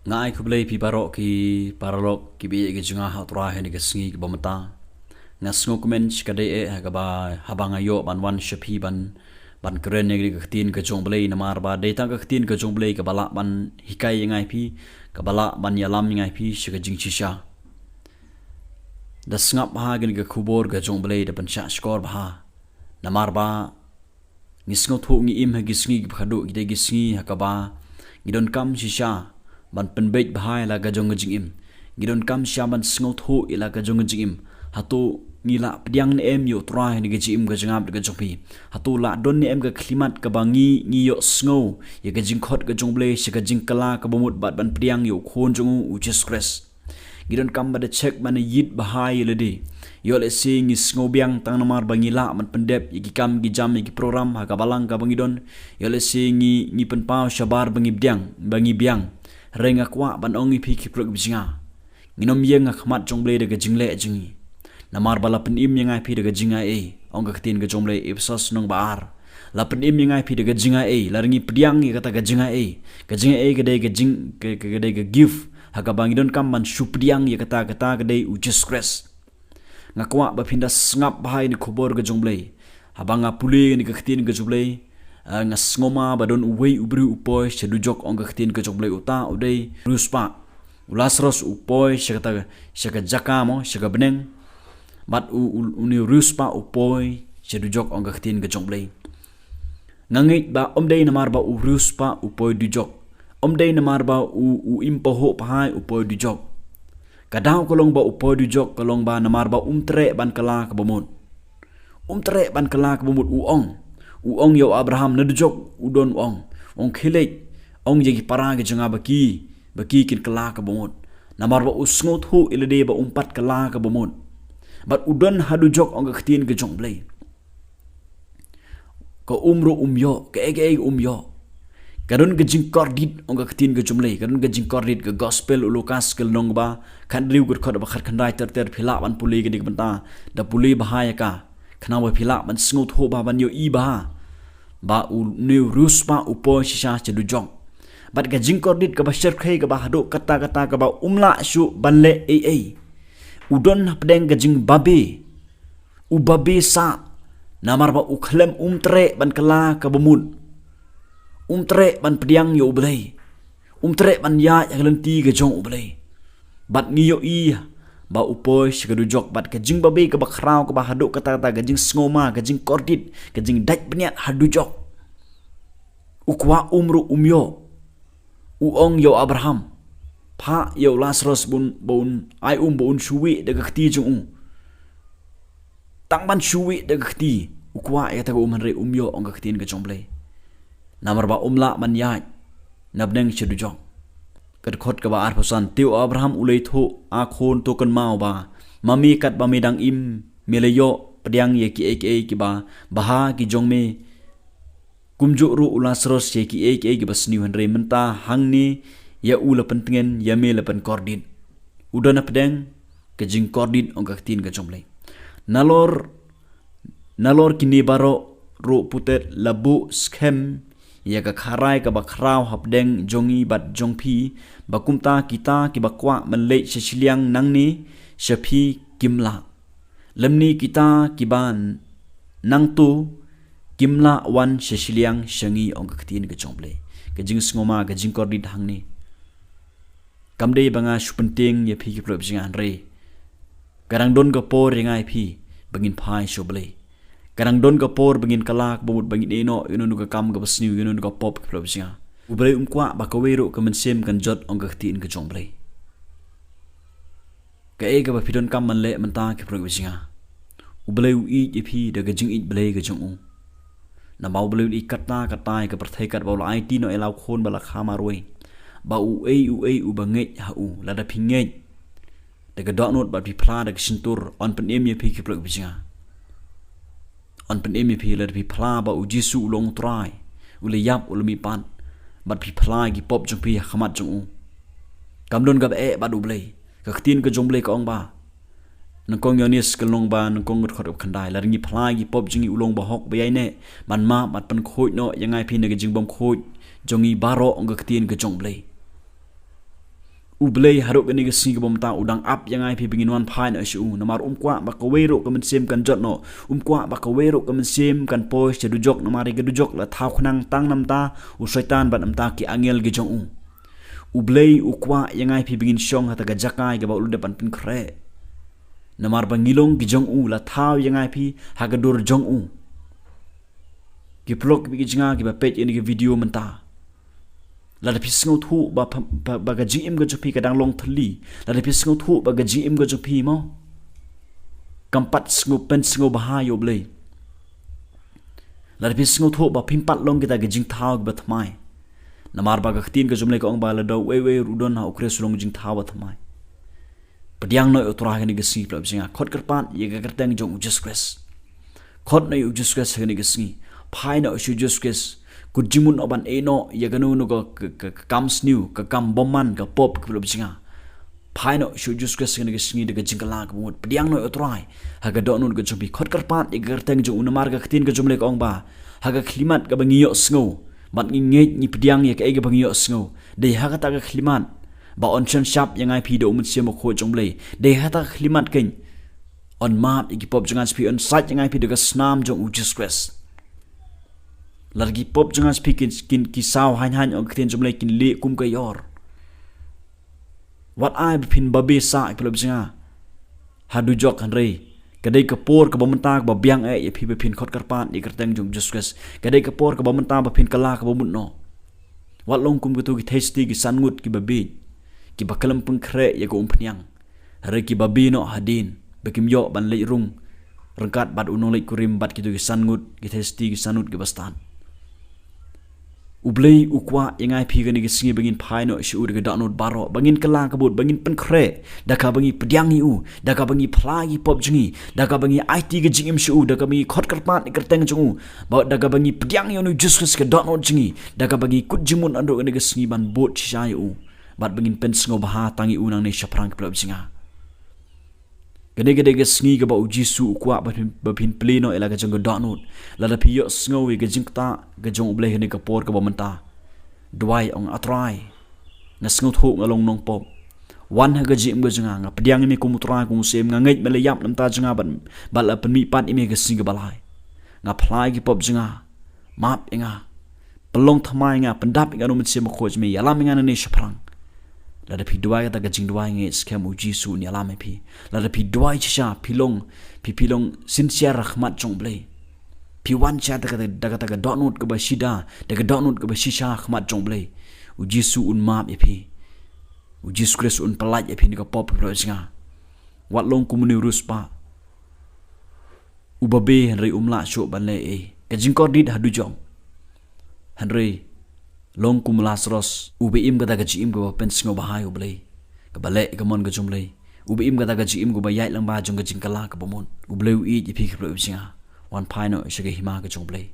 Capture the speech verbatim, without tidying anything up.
Nga ai khublei phi baroh ki paralok ki ba ïeit ka jong nga ha U Trai ha kane ka sngi kaba mynta. Nga sngewkmen shikatdei eh ha kaba haba nga ïoh ban wan sha phi ban, ban kren ïa ka ktien ka jong U Blei, namar ba dei tang ka ktien ka jong U Blei kaba lah ban hikai ïa nga ïa phi, kaba lah ban ïalam ïa nga ïa phi sha ka jingshisha. Da sngap bha ha kane ka khubor ka jong U Blei, da pynshah shkor bha. Namar ba ngi sngewthuh ngi im ha ki sngi kiba khadduh, ki dei ki sngi ha kaba ngi donkam shisha ban pynbeit bha ïa la ka jong ka jingim. Ngi donkam shisha ban sngewthuh ïa la ka jong ka jingim. Hato ngi la pdiang ne em ïa U Trai ha kane ka jingim ka jong nga bad ka jong phi? Hato la don ne em ka khyllipmat kaba ngi, ngi ïohsngew ïa ka jingkhot ka jong U Blei sha ka jingkylla kaba mut bad ban pdiang ïa U Khun jong u, U Jisu Khrist? Ngi donkam ba da check, ban ïit bha ïa lade. Ïoh lehse ngi sngewbiang tang namar ba ngi lah ban pyndep ïa ki kam ki jam, ïa ki program ha ka balang kaba ngi don. Ïoh lehse ngi, ngi pynpaw shabar ba ngi biang, ba ngi biang. Hynrei nga kwah ban ong ïa phi ki paralok ba jong nga, ngin ym ïeng ha khmat jong U Blei da ka jingleh jong ngi. Namar ba la pynim ïa nga ïa phi da ka jingaiei, ong ka ktien ka jong U Blei, Ephesos lynnong ba ar. La pynim ïa nga ïa phi da ka jingaiei, lada ngi pdiang ïa kata ka jingaiei. Ka jingaiei ka dei ka jing, ka, ka, ka dei ka gift ha kaba ngi donkam ban shu pdiang ïa kata, kata ka dei U Jisu Khrist. Nga kwah ba phin da sngap bha ïa kane ka khubor ka jong U Blei. Haba nga pule ïa kane ka ktien ka jong U Blei, ah, nga sngewma ba don uwei u briew u poi sha dujok, ong ka ktien ka jong U Blei, uta u dei u riewspah. U Lasaros u poi sha kata, sha ka jaka mo, sha ka bneng. Bad u, u, une u riewspah u poi sha dujok, ong ka ktien ka jong U Blei. Nga ngeit ba ym dei namar ba u riewspah u poi dujok. Ym dei namar ba u, u im pahuh pahai u poi dujok. Ka daw ka long ba u poi dujok ka long ba namar ba um treh ban kylla kaba mut. Um treh ban kylla kaba mut, u ong. U ong ïa u Abraham, na dujok u don, u ong. U ong, khie leit, ong ïa ki para ki jong nga ba ki, ba ki kin kylla kaba mut. Namar ba u sngewthuh ïa lade ba um pat kylla kaba mut. Bad u don ha dujok, ong ka ktien ka jong U Blei. Ka um ruh um ïoh, kaei kaei um ïoh. Ka don ka jingkordit, ong ka ktien ka jong U Blei, ka don ka jingkordit. Ka gospel u Lukas ka lynnong ba khathynriew, ka dkhot ba khatkhyndai ter ter, phi lah ban pule ïa kane ka bynta, da pule bha ïa ka. Khnang ba phi lah ban sngewthuh bha, ban ïohi bha. Ba une u riewspah u poi shisha sha dujok. Bad ka jingkordit kaba shyrkhei kaba haduh katta katta kaba um lah shuh ban leh ei ei. U don hapdeng ka jingbabe. U babe sah, namar ba u khlem, um treh ban kylla kaba mut. Um treh ban pdiang ïa U Blei. Um treh ban ïaid ha ka lynti ka jong U Blei. Bad ngi ïohi ba u poi sha ka dujok, bad ka jingbabe kaba khraw kaba haduh katta katta, ka jingsngewma, ka jingkordit, ka jingdait bniat ha dujok. U kwah, um ruh um ïoh. U ong ïa u Abraham, phah ïa u Lasaros ba un, ba un ai um, ba un shu wieh da ka kti jong u. Tang ban shu wieh da ka kti, u kwah ïa kata ka um, hynrei um ïoh, ong ka ktien ka jong U Blei. Namar ba um lah ban ïaid na bneng sha dujok. Ka dkhot kaba arphew san, te u Abraham u la ïathuh, a khun, to kynmaw ba ma me katba me dang im, me la ïoh pdiang ïa kiei kiei kiba bha ki jong me. Kumjuh ruh u Lasaros ïa kiei kiei kiba sniew, hynrei mynta hangne ïa u la pyntngen, ïa me la pynkordit. U don hapdeng ka jingkordit, ong ka ktien ka jong U Blei. Nalor, nalor kine baroh ruh putet la buh skhem ïa ka kharai kaba khraw hapdeng jong ngi bad jong phi, ba kumta kita kiba kwah ban leit sha shiliang nangne sha phi kim lah. Lymne kita kiba nangto kim lah wan sha shiliang sha ngi, ong ka ktien ka jong U Blei. Ka jingsngewma, ka jingkordit hangne. Kam dei ba nga shu pyntieng ïa phi ki paralok ba jong nga, hynrei ka dang don ka por ïa nga ïa phi ba ngin phai sha U Blei. Ka dang don ka por ba ngin kylla kaba mut, ba ngin ïeh noh ïa uno uno ka kam kaba sniew, ïa uno uno ka pop, ki paralok ba jong nga. U Blei um kwah ba kawei ruh ka mynsiem kan jot, ong ka ktien ka jong U Blei. Kaei kaba phi donkam ban leh mynta, ki paralok ba jong nga, U Blei u ïeit ïa phi da ka jingïeit Blei ka jong u. Namar U Blei u la ïeit katta katta ïa ka pyrthei, katba u la aiti noh ïa la u khun ba la kha marwei, ba uei uei uba ngeit ha u, lada phi ngeit da ka dohnud bad phi phla da ka shyntur, yn pynim ïa phi, ki paralok ba jong nga. Yn pynim ïa phi lada phi phla ba U Jisu u long U Trai, u la ïap, u la mihpat, bad phi phla ïa ki pop jong phi ha khmat jong u. Kam don kaba eh bad U Blei. Ka ktien ka jong U Blei ka ong ba, nyngkong Ïoannis ka lynnong ba nyngkong, ka dkhot kaba khyndai, lada ngi phla ïa ki pop jong ngi, u long bahok ba ïaineh ban map bad pynkhuid noh ïa nga ïa phi na ka jingbymkhuid jong ngi baroh, ong ka ktien ka jong U Blei. U Blei haduh kane ka sngi kaba mynta u dang ap ïa nga ïa phi ba ngin wan phai noh sha u, namar um kwah ba kawei ruh ka mynsiem kan jot noh, um kwah ba kawei ruh ka mynsiem kan poi sha dujok, namar ïa ka dujok la thaw khnang tang namar u Soitan bad namar ki angel ki jong u. U Blei u kwah ïa nga ïa phi ba ngin shong ha kata ka jaka kaba u la dep ban pynkhreh. Namar ba ngi long ki jong u, la thaw ïa nga ïa phi ha ka dur jong u. Ki paralok kiba ïeit jong nga kiba peit ïa kane ka video mynta, lada phi sngewthuh ba, ba, ba ka jingim ka jong phi ka dang long thylli, lada phi sngewthuh ba ka jingim ka jong phi mo kam pat sngewpynsngewbha ïa u Blei, lada phi sngewthuh ba phim pat long kita ki jingthaw kiba thymmai. Namar ba ka ktien ka jong u Blei ka ong ba lada uwei uwei ruh u don ha u Khrist u long jingthaw ba thymmai. Pdiang noh ïa u Trai ha kane ka sngi, paralok jong nga. Khot kyrpad ïa ka kyrteng jong u Jisu Khrist. Khot noh ïa u Jisu Khrist ha kane ka sngi. Phai noh sha u Jisu Khrist. Kut jingmut noh ban ïeh noh ïa kano kano ka, ka, ka, ka kam sniew, ka kam bymman, ka pop, paralok jong nga. Phai noh sha u Jisu Khrist ha kane ka sngi da ka jingkylla kaba mut. Pdiang noh ïa u Trai ha ka dohnud ka jong phi. Khot kyrpad ïa ka kyrteng jong u, namar ka ktien ka jong u Blei ka ong ba ha ka khyllipmat kaba ngi ïohsngew bad ngi ngeit, ngi pdiang ïa kaei kaba ngi ïohsngew, dei ha kata ka khyllipmat ba yn shon shap ïa nga ïa phi da u Mynsiem Bakhuid jong u Blei. Dei ha kata ka khyllipmat keiñ yn map ïa ki pop jong nga sha phi, yn sait ïa nga ïa phi da ka snam jong u Jisu Khrist. Lada ki pop jong nga sha phi kin, kin, ki saw haiñ haiñ, ong ka ktien jong u Blei, kin lieh kum ka ïor. Wat ai ba phin babe sah, paralok jong nga, ha dujok, hynrei ka dei ka por kaba mynta kaba biang eh ïa phi ba phin khot kyrpad ïa ka kyrteng jong u Jisu Khrist. Ka dei ka por kaba mynta ba phin kylla kaba mut noh. Wat long kum kito ki theisotti ki san ngut kiba bieit, kiba khlem pynkhreh ïa ka umphniang, hynrei kiba babe noh hadien ba kim ïoh ban leit rung ryngkat bad u nongleit kurim bad kito ki san ngut, ki theisotti ki san ngut kiba stad. U Blei u kwah ïa nga ïa phi ha kane ka sngi ba ngin phai noh sha u da ka dohnud baroh, ba ngin kylla ka bud, ba ngin pynkhreh da kaba ngi pdiang ïa u, da kaba ngi phla ïa ki pop jong ngi, da kaba ngi aiti ka jingim sha u, da kaba ngi khot kyrpad ïa ka kyrteng jong u, bad da kaba ngi pdiang ïa u Jisu Khrist ha ka dohnud jong ngi, da kaba ngi kut jingmut naduh kane ka sngi ban bud shisha ïa u, bad ba ngin pynsngewbha tang ïa u nangne shaphrang, paralok jong nga. Kane ka dei ka sngi kaba u Jisu u kwah ba phin, ba phin plie noh ïa la ka jong ka dohnud. Lada phi ïohsngew ïa ka jingktah ka jong u Blei ha kane ka por kaba mynta, duwai, ong, A Trai, nga sngewthuh nga long nongpop. Wan ha ka jingim ka jong nga, nga pdiang ïa me kum u Trai, kum u Syiem, nga ngeit me la ïap na ka bynta jong nga bad, bad la pynmihpat ïa me ha ka sngi kaba lai. Nga phla ïa ki pop jong nga, map ïa nga. Pynlong thymmai ïa nga, pyndap ïa nga da u Mynsiem Bakhuid jong me, ïalam ïa nga nangne shaphrang. Lada phi duwai kata ka jingduwai, nga ngeit skhem u Jisu un ïalam ïa phi. Lada phi duwai shisha, phi long, phi, phi long sincere ha khmat jong u Blei, phi wan shisha da kata, da kata ka dohnud kaba shida, da ka dohnud kaba shisha ha khmat jong u Blei, u Jisu un map ïa phi. U Jisu Khrist un pyllait ïa phi na ka pop, paralok jong nga. Wat long kum une u riewspah, u babe hynrei um lah shuh ban leh ei ei. Ka jingkordit ha dujok. Hynrei long kum u Lasaros, uba im kata ka jingim kaba pynsngewbha ïa u Blei, kaba leh ïa ka mon ka jong u Blei. Uba im kata ka jingim kaba ïaid lyngba jong ka jingkylla kaba mut. U Blei u ïeit ïa phi, paralok jong nga. Wan phai noh sha ka hima ka jong u Blei.